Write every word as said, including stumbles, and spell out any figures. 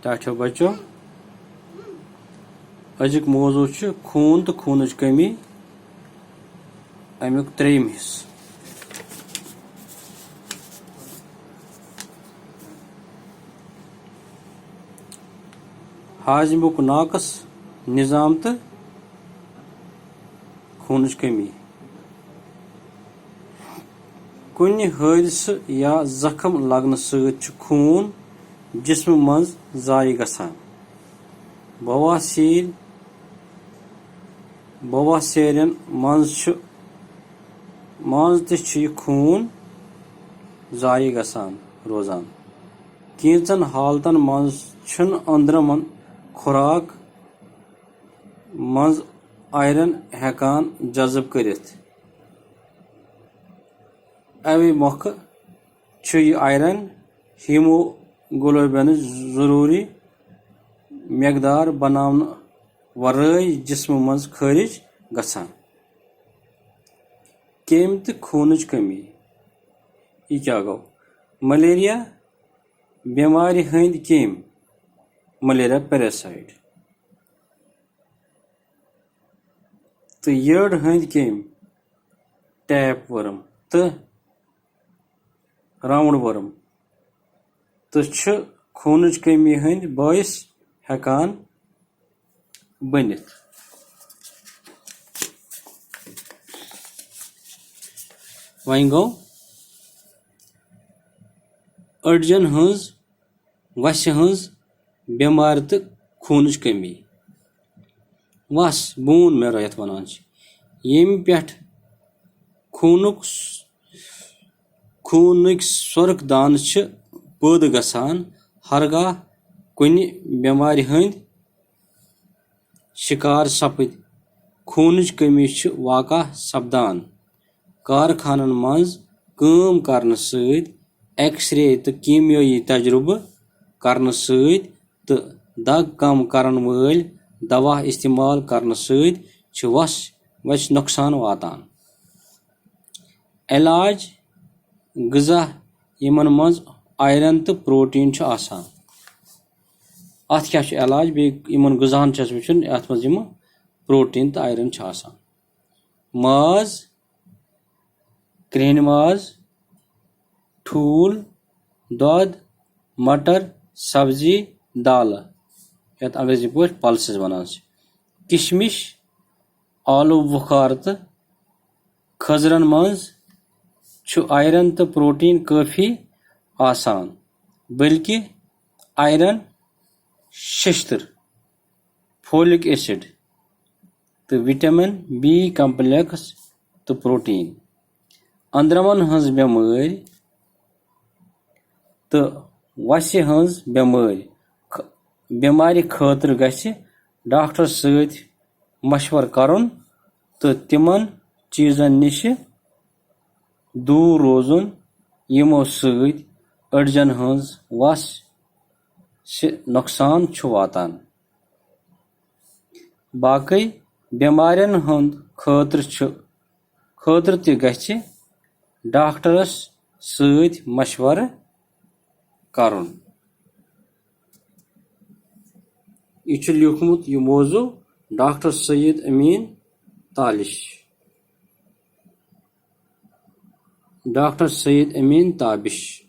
ٹاٹھیو بچو، أزیُک موضوع چھُ خوٗن تہٕ خوٗنٕچ کٔمی، اَمیُک ترٛیٚیِم حصہٕ۔ ہاضمُک ناقص نظام تہٕ خوٗنٕچ کٔمی۔ کُنہِ حٲدثہٕ یا زخم لگنہٕ سۭتۍ چھُ خوٗن جسمہٕ منٛز ضایع گژھان۔ بواسیر، بواسیرن منٛز چھُ، منٛز تہِ چھُ یہِ خوٗن ضایع گژھان روزان۔ کینٛژن حالتن منٛز چھُنہٕ أنٛدرمن خوراک منٛز آیرن ہٮ۪کان جذب کٔرِتھ۔ اَمہِ مۄکھٕ چھُ یہِ آیرن ہیموگلوبنٕچ ضروٗری مقدار بناونہٕ ورٲے جسمہٕ منٛز خٲرج گژھان۔ کیٚمۍ تہٕ خوٗنٕچ کٔمی۔ یہِ کیٛاہ گوٚو؟ ملیریا بٮ۪مارِ ہٕنٛدۍ کیٚمۍ، ملیریا پیراسائٹ، تہٕ یٔڈ ہٕنٛدۍ کیٚمۍ، ٹیپ ورم تہٕ راؤنڈ ورم، تہٕ چھِ خوٗنٕچ کٔمی ہٕنٛدۍ بٲعث ہٮ۪کان بٔنِتھ۔ وۄنۍ گوٚو أڈجن ہٕنٛز، وَسہِ ہٕنٛز بٮ۪مارِ تہٕ خوٗنٕچ کٔمی۔ وَس، بون میرو یَتھ وَنان چھِ، ییٚمہِ پٮ۪ٹھ خوٗنُک س-، خوٗنٕکۍ سۄرُک دانہٕ چھِ پٲدٕ گژھان، ہرگاہ کُنہِ بٮ۪مارِ ہٕنٛدۍ شِکار سپٕدۍ، خوٗنٕچ کٔمی چھِ واقع سپدان۔ کارخانن منٛز کٲم کرنہٕ سۭتۍ، ایکس رے تہٕ کیٖمیٲیی تجرُبہٕ کرنہٕ سۭتۍ تہٕ دگ کم کرن وٲلۍ دوا استعمال کرنہٕ سۭتۍ چھِ وَس، وَسہِ نۄقصان واتان۔ علاج، غذا یِمن منٛز آیرن تہٕ پروٹین چھُ آسان۔ اَتھ کیٛاہ چھُ علاج؟ بیٚیہِ یِمن غذاہن چھُ اَسہِ وٕچھُن، اَتھ منٛز یِم پروٹین تہٕ آیرن چھِ آسان۔ ماز، کرٛہنہِ ماز، ٹھوٗل، دۄد، مٹر، سبزی، دالہٕ، یَتھ انگریزی پٲٹھۍ پلسز وَنان چھِ، کشمش، آلو بخار تہٕ کھٔزرَن منٛز چھُ آیرن تہٕ پروٹین کٲفی آسان، بلکہِ آیرن ششتٕر، فولک ایسڈ تہٕ وٹامن بی کمپلیکس تہٕ پروٹین۔ أنٛدرمن ہٕنٛز بٮ۪مٲرۍ تہٕ وَسہِ ہٕنٛز بٮ۪مٲرۍ خ-، بٮ۪مارِ خٲطرٕ گژھِ ڈاکٹر سۭتۍ مشورٕ کرُن تہٕ تِمن چیٖزن نِش دوٗر روزُن، یِمو سۭتۍ أڈجن ہٕنٛز وَس سِ-، نۄقصان چھُ واتان۔ باقٕے بٮ۪مارٮ۪ن ہُنٛد خٲطرٕ چھُ، خٲطرٕ تہِ گژھِ ڈاکٹرس سۭتۍ مشورٕ کرُن۔ یہِ چھُ لیوٗکھمُت یہِ موضوع ڈاکٹر سید امین تالش۔ ڈاکٹر سید امین تابش۔